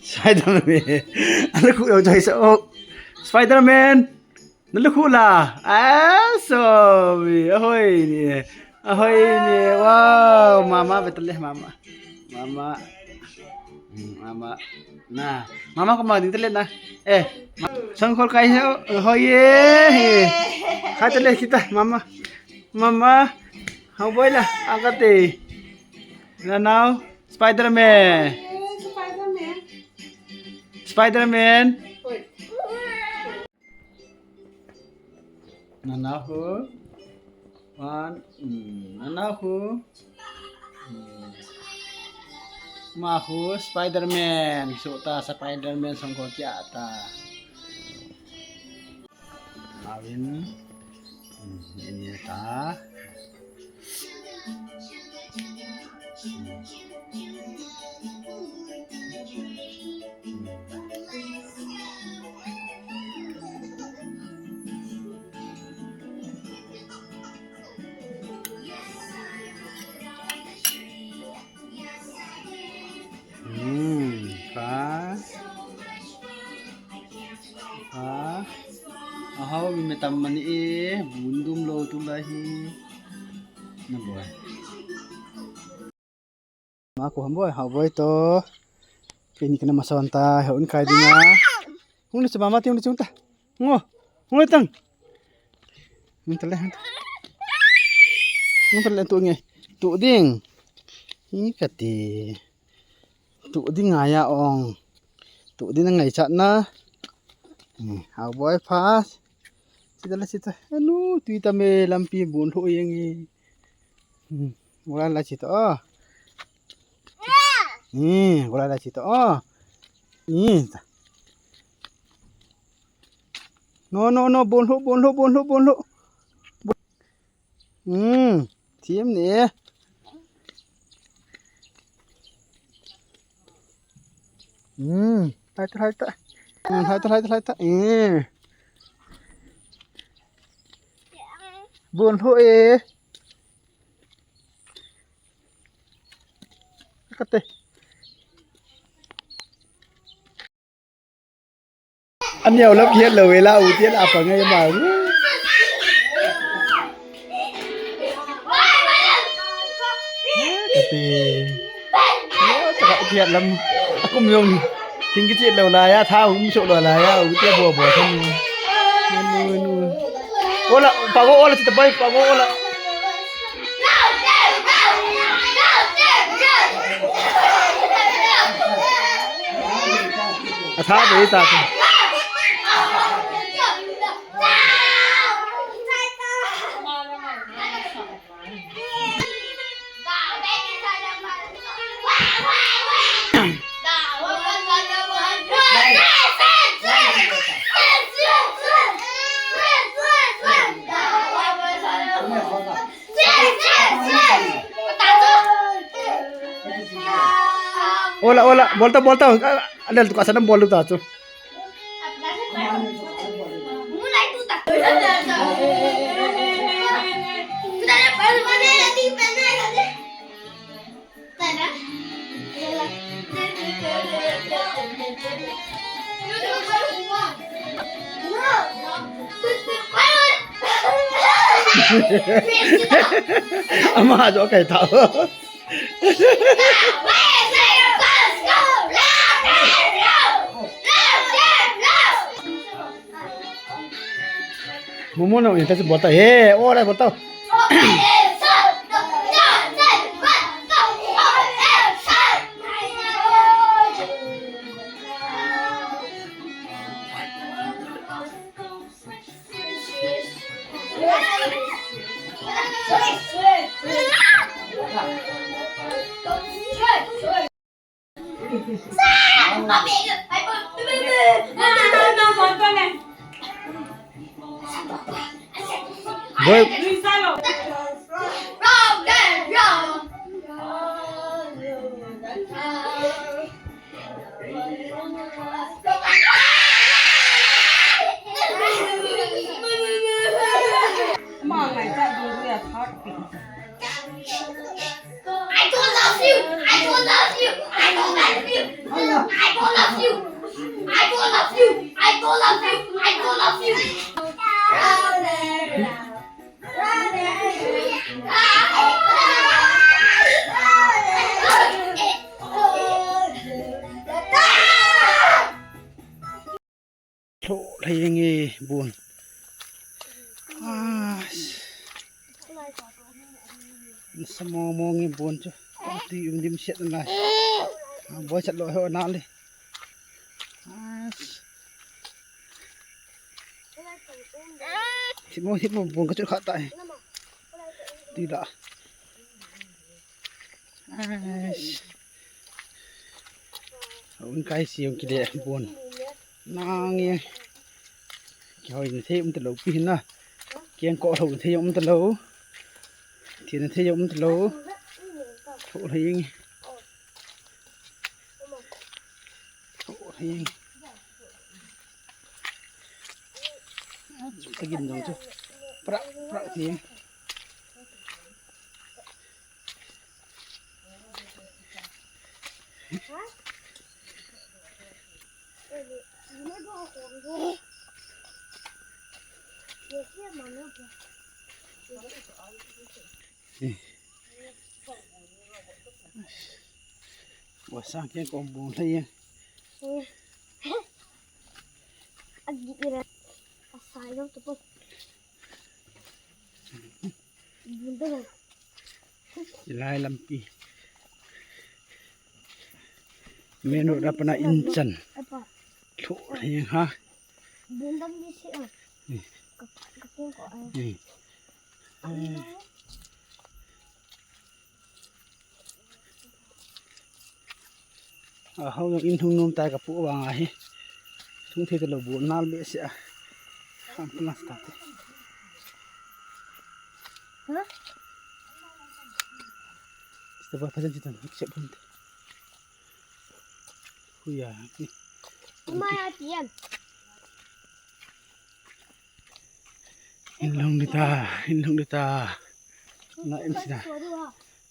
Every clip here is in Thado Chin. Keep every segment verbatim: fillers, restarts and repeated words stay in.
Spider-Man. Alukhuh lou choi sa o. Spider-Man. Nalukhuh la. Ah, so mi. Ahoi ni. Ahoi ni. Wow, mama ve tale mama. Mama. Hmm, mama. Na. Mama ko ma ding tale na. Eh. Ma- Sangkhol kai he. Ahoi ye. Hai tale kita mama. Mama. Hao boi la. Akate. Na nao. Spider-Man. Spider-Man. Spider-Man. Nanahu. One. Hmm, nanahu. Hmm. Mahu Spider-Man. Sota Spider-Man songko kiata. Awin. Hmm, ini ta. Hmm. Hmm, pa. Pa. Ahao mi metam mani e, bundum lo tu lahi. Na boy. Ma ko ham boy, hao boy to. Kini kana masan ta, he un kai dinga. Hung le chama ma ti hung le chung ta. Ngo. Ngo tang. Hung ta le, hung ta. Hung ta le tu nge. Tu ding. Hi kati. Tu ding ngai a ong. Tu ding ngai chat na. Hmm, hao boy fast. Sita la sita. Anu, tui ta me lampi bun lho yeng e. Hmm, gola la sita. Oh. Hmm, gola la sita. Oh. Hmm. No, no, no, bun lho, bun lho, bun lho, bun lho. Hmm, thiam ne. Hmm, hai ta, hai ta. Hmm, hai ta, hai ta, hai ta. Hmm. Bun lho e. Kate. Ani au lap hiat lo vela u tian apa ngai ma. Kati. Taka hiat lam. Akum jong. Thing kichit lo la ya tha um so lo la ya u tia bo bo thang. Nu nu. Ola, pago ola chita bai, pago ola. Atha be ta. Ola, ola, bolta, bolta. Adal tu kasanam bolu ta chu. Ama jo kai ta. Momo no, ita si bota. He, ora bota. Boy. I don't love you. I don't love you. I don't love you. Lhoh lhei jeng e bon. Ah. Nasa mong mong e bon chu. Ti um dim siat na lai. Ah, boi chat lo ho na le. Ah. Thimo thimo bon ka chu kha ta e. Ti da. Ai. Hung kai siam kile bon. Nang e. Kihoi na thei um talou pi hin na. Kiang ko lou thei um talou. Thina thei um talou. Tho lhei jeng. Tho lhei jeng. Ka gin jong chu. Prak, prak ti. Wa sang kiang ko bung lhei e. Agi ira. Asai lo tu po. Bunda. Hilai lampi. Main road a pat na in chan. Apa? Lhoh lhei jeng ha. Bunda ni si a. Hmm. Ka, ka ko ko a. Hmm. A, hao jong in hung nom tai ka pu vang ahi. Hung thei talou bu nal behseh a. Ham plastic te. Ha? Sita ba phajan sita na, sep phun te. Hui ya, ni. Mama ya tian. In lhung di ta, in lhung di ta. Na in sina.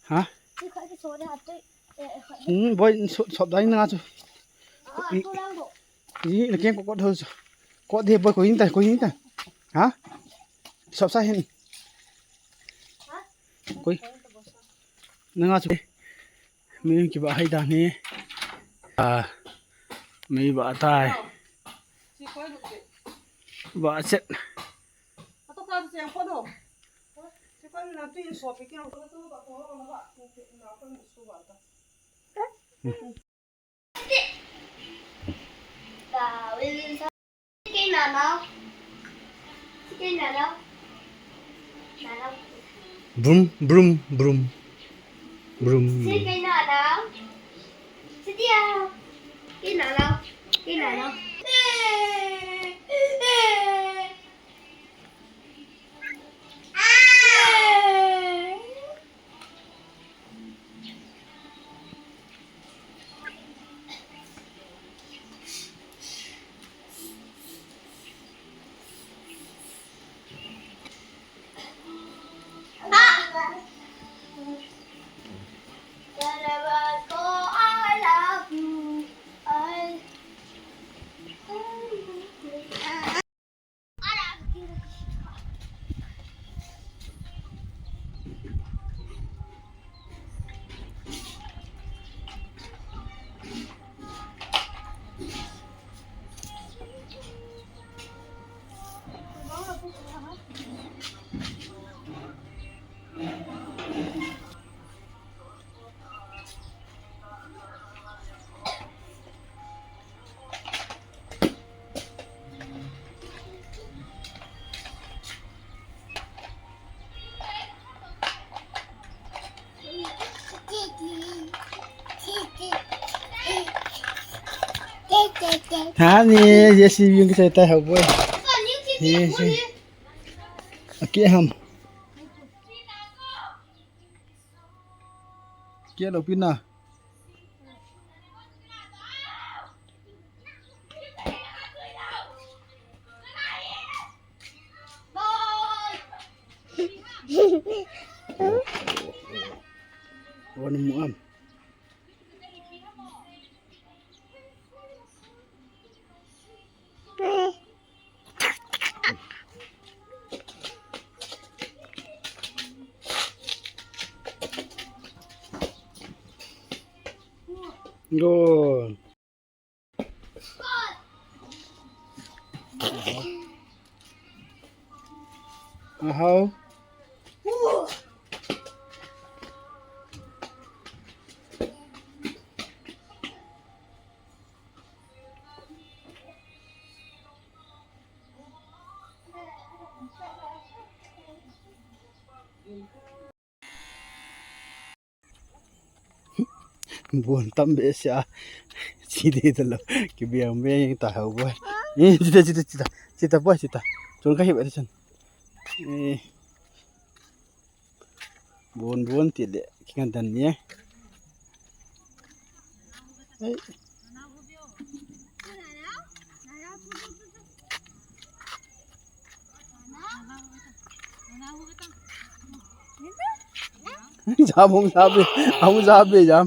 Ha? Hmm, boi, so, so dai na chu. Ni, ni, na kiang ko, ko tho chu. Ko de boi, ko in ta, ko in ta. Ha? So sa hin. Koi. Na nga chu. Mei kibah hai dan hi. A, mei bah tai. Bah chet. Brum, brum, brum. Brum. Hani, J C B yung kisai tai hau boy. Yes. Aki ham. Kia lo pina. Wan mu am. Go. Ahau. Bon tam behseh a. Chi de ta lo. Kibiang biang ta hau boy. Eh, chi ta, chi ta, chi ta. Chi ta boy, chi ta. Chun ka hi ba chun. Eh. Bon bon ti le. Ki kan dan ni. Eh. Jam hung jam be, hung jam be jam.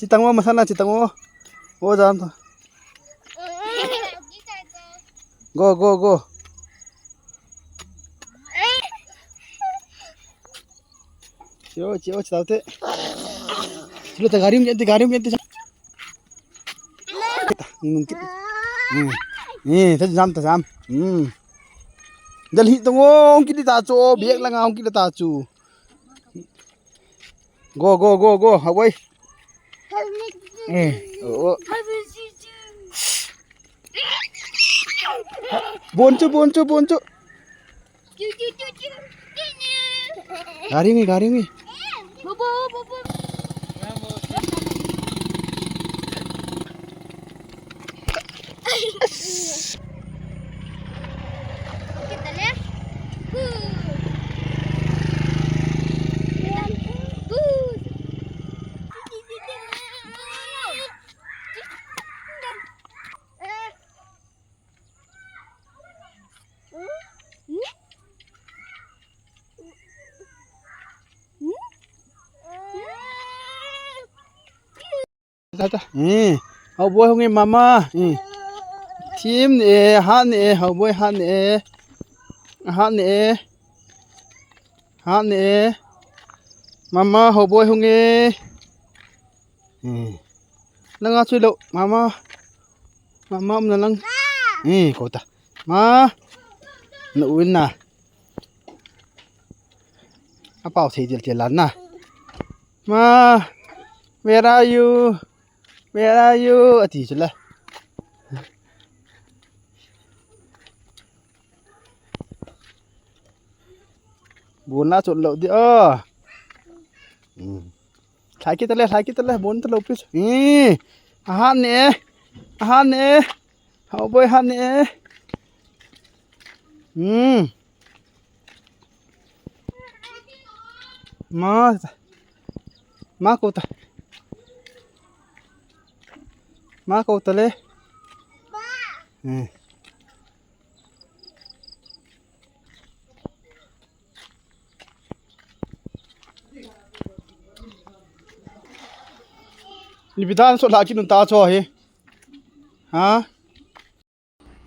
Chitang o masana chitang o. O jam to. Go go go. Chio chio chitao te. Chilo ta gari um te gari um te. Nung kit. Hmm. Eh, ta jam ta jam. Hmm. Dal hi tong ong kit ta chu, biak la nga ong kit ta chu. Go go go go, ha wai. Eh, oh, oh. Bon chu, bon chu, bon chu. Gari ngi, gari ngi. Ta, ta. Eh, hao boi hung e mama. Eh. Thim ne e, hat ne e, hao boi hat ne e. Hat ne e. Hat ne e. Mama, hao boi hung e. Eh. Nang a chui lo, mama. Mama um na lang. Eh, ko ta. Ma. Na uin na. A pau thei dil ti lan na. Ma, where are you? Where are you? Ati chu la. Bon la chot lo di o. Hmm. Thlai kit le, thlai kit le, bon ta lo pi. Hmm. A hat ne. A hat ne. Hao boi hat ne. Hmm. Ma, ma ko ta. Ma ko ta le. Eh. Ni bidan so la ki nun ta cho he. Ha?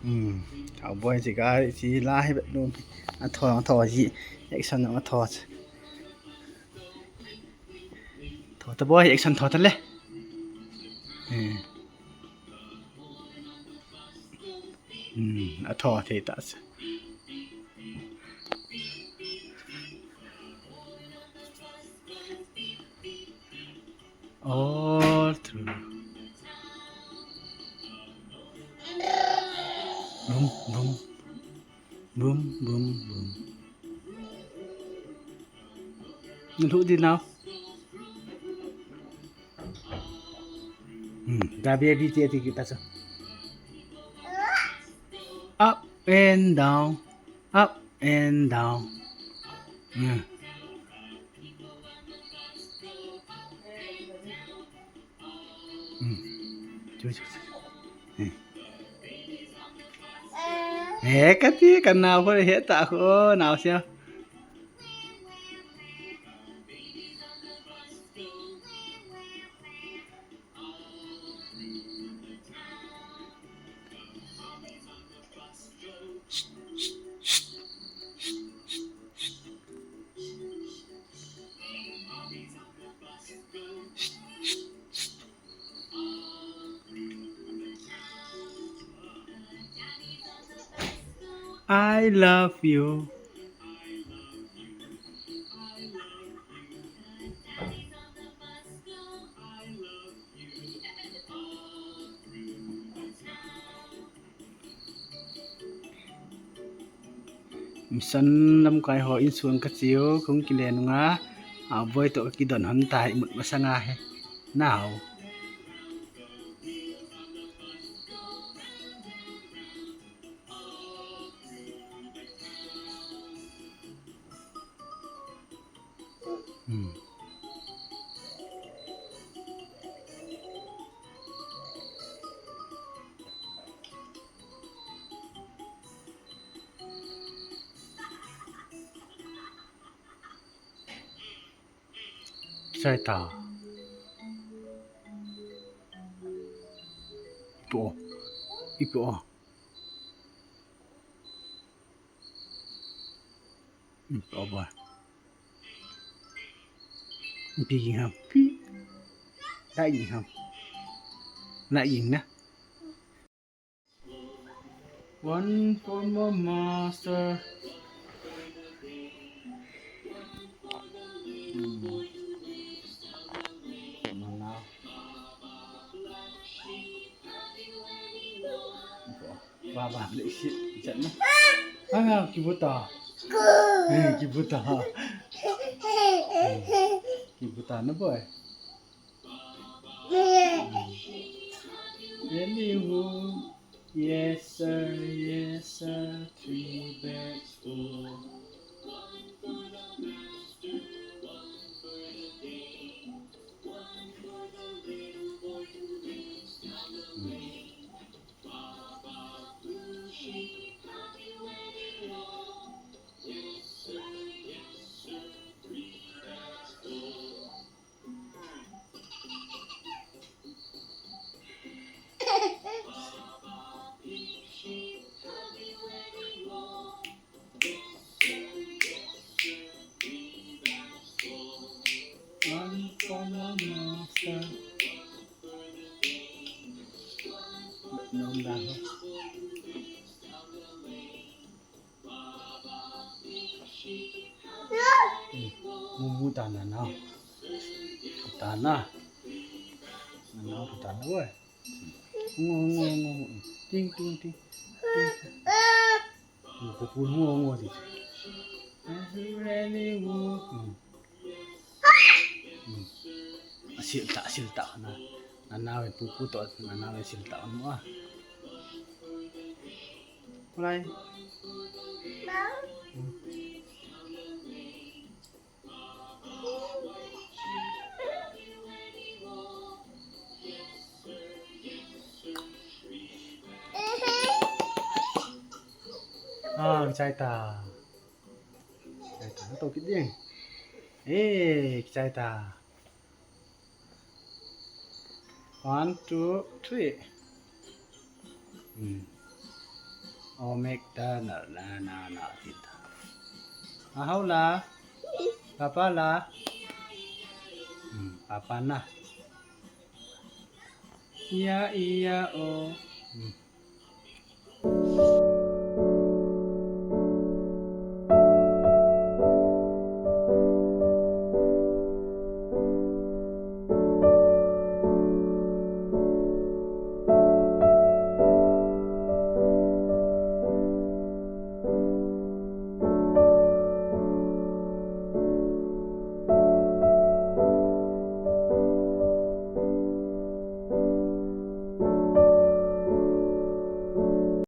Hmm. Hao boi chi ka chi la hi bet lum. A tho, a tho chi. Action a tho. Tho ta boi, action tho ta le. Hmm. Hmm. A tho thei ta se. All through. Boom, boom. Boom, boom, boom. Nalhu di nau. Hmm, da baby ti ti kita sa. Up and down. Up and down. Hmm. Hmm. Chu, chu, chu. Hmm. Eh, kati, kanau ko he ta ko, nau sia. I love you. Mission lamkai ho insung kache u, kahung kile nunga, a, boi toh kakidon hon tai, imut masanga hi. Nao. Hmm. Sai ta. Ipo. Ipo. Hmm, oh boy. Pi ging ham. Pi. Dai ging ham. Dai ging na. One for my master. Hmm. Mana. Ba, ba, le isi, isi na. Anga, kibuta. Eh, kibuta. Eh, kibuta na boy. Anywho. Yes, sir, yes, sir. Three bags full. Mu, mu ta na na. Ta na. Na na ta na boy. Ngo, ngo, ngo. Ting, ting, ting. Ting. Ngo, ngo, ngo, ngo. Hmm. Hmm. Asil ta, asil ta na. Nana we pupu to, nana we sil ta mo a. Lai. Hmm. Ah, kichai ta. Kichai ta, to kit ding. Eh, kichai ta. One, two, three. Hmm. Oh, make the na, na, na, na, tita. Ahau la. Papa la. Hmm, papa na. Ia, ia, oh. Hmm.